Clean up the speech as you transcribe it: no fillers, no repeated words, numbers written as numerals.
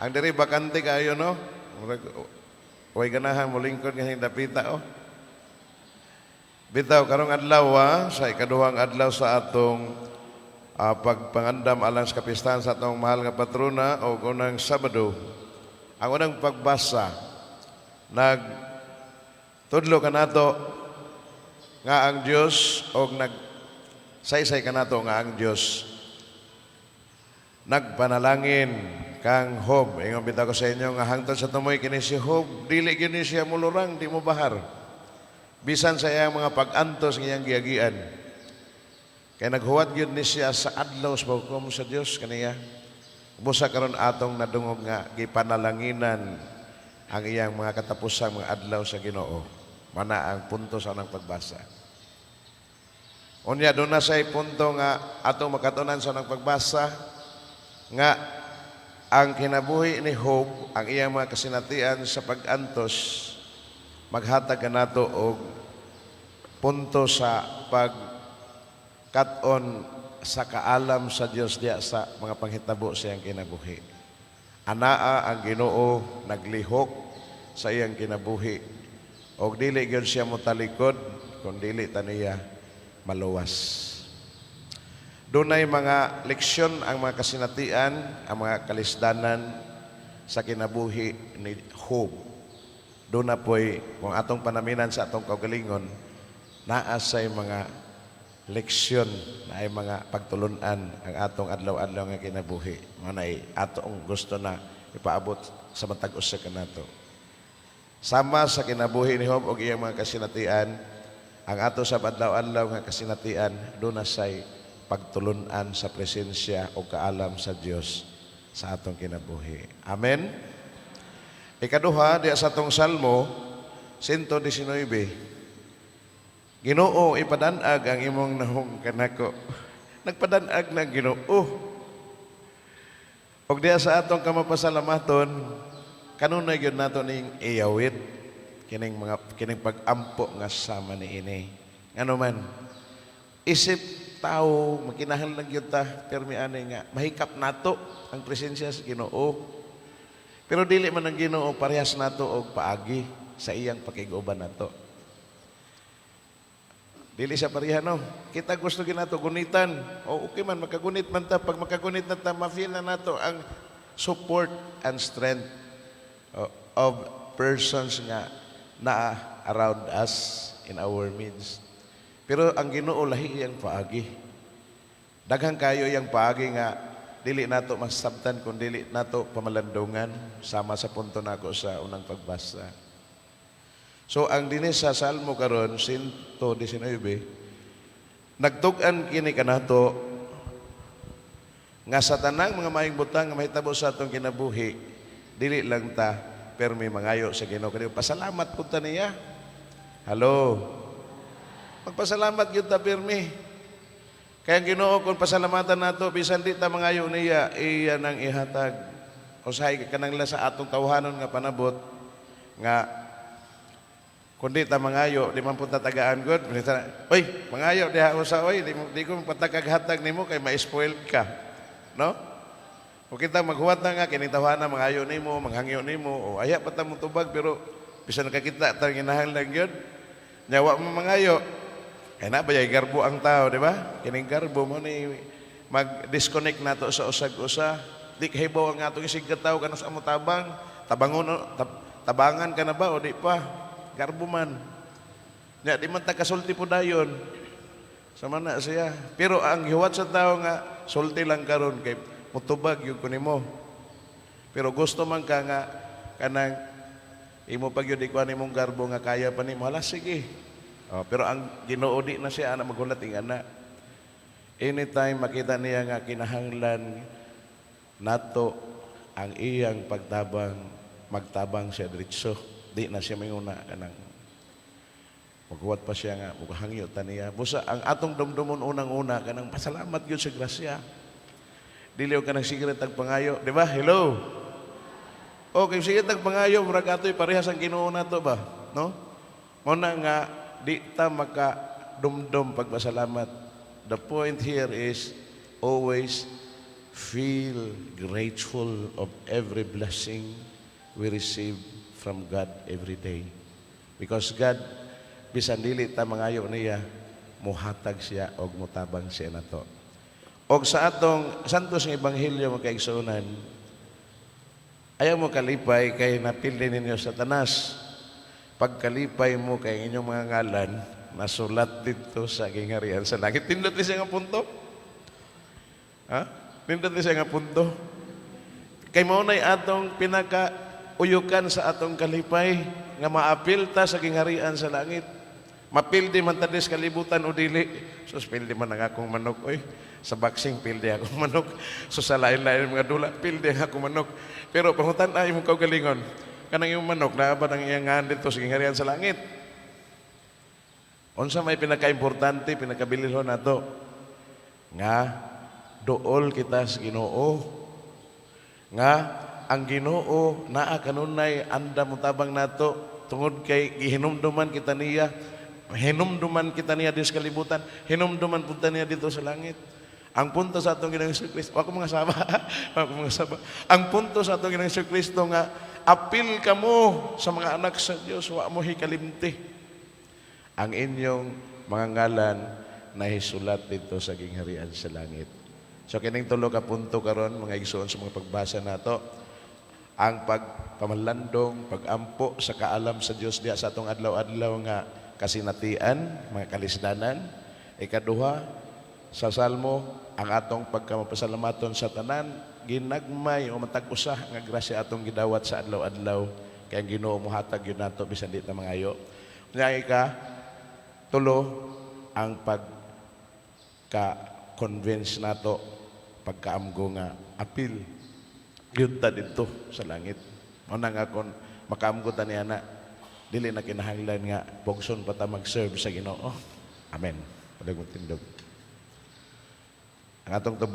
Ang diri bakante kayo, no? Murag way ganahan molingkod nga dapita, oh. Bitaw karong adlaw, sa ikaduhang adlaw sa atong pagpangandam alang sa kapistahan sa atong mahal nga patrona o unang Sabado. Ang unang pagbasa nag tudlo kanato nga ang Dios og nag saysay kanato nga ang Dios nagpanalangin kang Job. Ingon bitaw ko sa inyo nga hangtod sa tumoy kini si Job dili gyud ni siya mulurang, di mo bahar. Bisan sa iyang mga pag-antos nga iyang giagian. Kay naghuwat gyud ni siya sa adlaw sa paghukom sa Dios kaniya. Busa karon atong nadungog nga gipanalanginan ang iyang mga katapusang mga adlaw sa Ginoo. Mana ang punto sa unang pagbasa. Unya duna say punto nga atong makatunan sa unang pagbasa nga ang kinabuhi ni Job, ang iyang mga kasinatian sa pag-antos, maghatag kanato og punto sa pagkat-on sa kaalam sa Dios diya sa mga panghitabo sa iyang kinabuhi. Anaa ang Ginoo naglihok sa iyang kinabuhi. Og dili gyud siya motalikod kung dili ta niya maluwas. Dunay mga leksyon ang mga kasinatian, ang mga kalisdanan sa kinabuhi ni Job. Duna po'y, kung atong panaminan sa atong kaugalingon, naa say mga leksyon, naay mga pagtulunan ang atong adlaw-adlaw nga kinabuhi. Mao na atong gusto na ipaabot sa matag usa kanato. Sama sa kinabuhi ni Job og iyang mga kasinatian, ang ato sa adlaw-adlaw nga kasinatian, duna say pagtulunan sa presensya o kaalam sa Dios sa atong kinabuhi. Amen. Ikaduha, diya sa atong Salmo 119. Ginoo, ipadanag ang imong nahong kanako. Nagpadanag na Ginoo. Og diya sa atong kamapasalamaton, kanunay gyud nato ning iyawit kining mga kining pag-ampo nga sama niini. Ngano man isip tao, makinahanglan gyud ta permi ani nga mahikap nato ang presensya sa Ginoo. Pero dili man ang Ginoo parehas nato og paagi sa iyang pakig-uban nato. Dili siya pareha, no. Kita gusto ginato gunitan. O okay man makagunit man ta, pag makagunit na ta, ma-feel na nato ang support and strength of persons nga naa around us in our midst. Pero ang Ginoo, lahi iyang paagi. Daghan kayo iyang paagi nga dili nato masabtan kung dili nato pamalandungan, sama sa punto nako sa unang pagbasa. So ang dinhi sa Salmo karon 119, nagtug-an kini kanato nga sa tanang mga maayong butang nga mahitabo sa atong kinabuhi, dili lang ta permi mangayo sa Ginoo kani, pasalamat pud ta niya. Hello. Magpasalamat gyud ta permi. Kaya ang Ginoo, kung pasalamatan nato bisan di ta mangayo niya, iya nang ihatag. Usahay kanang lang sa atong tawhanon nga panabot nga kung di ta mangayo, di man punta tagaan gud. Oy, mangayo diha usa oy, di ko patagag hatag nimo kay ma-spoil ka. No? Kung kita maghuwat na nga kining tawhana mangayo nimo, manghangyo nimo, o aya pa ta mo tubag, pero bisan nakakita ta kinahanglan gyud. Nya wa mo mangayo. Kay na ba garbo ang tao, di ba? Kining garbo mo ni mag-disconnect nato sa usag-usa. Di kahibaw ang atong isig katawo kanus amo tabang, tabangon tabangan ka na ba o di pa? Garbo man. Nya di man ta kasulti po dayon. Sama na siya. Pero ang gihuwat sa tao nga sulti lang karon kay mutubag gyud ko nimo. Pero gusto man ka nga kanang imo pag yun ikuan imong garbo nga kaya pa nimo, hala sige. Oh, pero ang Ginoo di na siya ana magulat ing ana. Anytime makita niya nga kinahanglan nato ang iyang pagtabang, magtabang siya diretso. Di na siya manguna kanang maghuwat pa siya nga mughangyo ta niya. Busa ang atong dumdumon unang-una kanang pasalamat gyud sa grasya. Dili og kanang sige tag pangayo, di ba? Hello. Okay, sige tag pangayo, murag atoy parehas ang Ginoo nato ba, no? Mao na nga di ta maka dumdum pagpasalamat. The point here is always feel grateful of every blessing we receive from God every day. Because God, bisan dili ta mangayo niya, muhatag siya og mutabang siya nato. Og sa atong Santos nga Ebanghelyo, mga kaigsuonan, ayaw mo kalipay kay napildi ninyo Satanas. Pagkalipay mo kay inyong mga ngalan nasulat dito sa gingharian sa langit. Nindot ni siya nga punto. Ha? Nindot ni siya nga punto. Kay mao nay atong pinaka uyukan sa atong kalipay nga maapil ta sa gingharian sa langit. Mapildi man ta sa kalibutan o dili. Sus, pildi man ang akong manok oy. Sa boxing, pildi akong manok. So sa lain-lain mga dula, pildi ang akong manok. Pero pangutan-a imong kaugalingon. Kanang imong manok, naa ba nang iyang ngalan dito sa gingharian sa langit? Unsa may pinakaimportante, pinakabililhon nato? Nga duol kita sa Ginoo. Nga ang Ginoo naa kanunay andam motabang nato tungod kay gihinumduman kita niya, hinumduman kita niya dito sa kalibutan, hinumduman pud ta niya dito sa langit. Ang punto sa atong Ginoong Kristo, ako mga saba, ako mga saba. Ang punto sa atong Ginoong Kristo nga apil kamo sa mga anak sa Dios, wa mo hikalimti. Ang inyong mga ngalan nahisulat dito sa gingharian sa langit. So kining tulo ka punto karon, mga igsoon, sa mga pagbasa nato, ang pagpamalandong, pagampo sa kaalam sa Dios diha sa atong adlaw-adlaw nga kasinatian, mga kalisdanan. Ikaduha, sa Salmo, ang atong pagkamapasalamaton sa tanan, ginagmay o matag usa nga grasya atong gidawat sa adlaw-adlaw kay ang Ginoo mohatag gyud nato bisan di ta mangayo. Nya ika tulo, ang pagka convince nato, pagkaamgo nga apil gyud ta didto sa langit. Mao na nga kon makaamgo ta niya na, dili na kinahanglan nga pugson pa ta mag-serve sa Ginoo. Amen. Palihog mo tindog. Ang atong tubag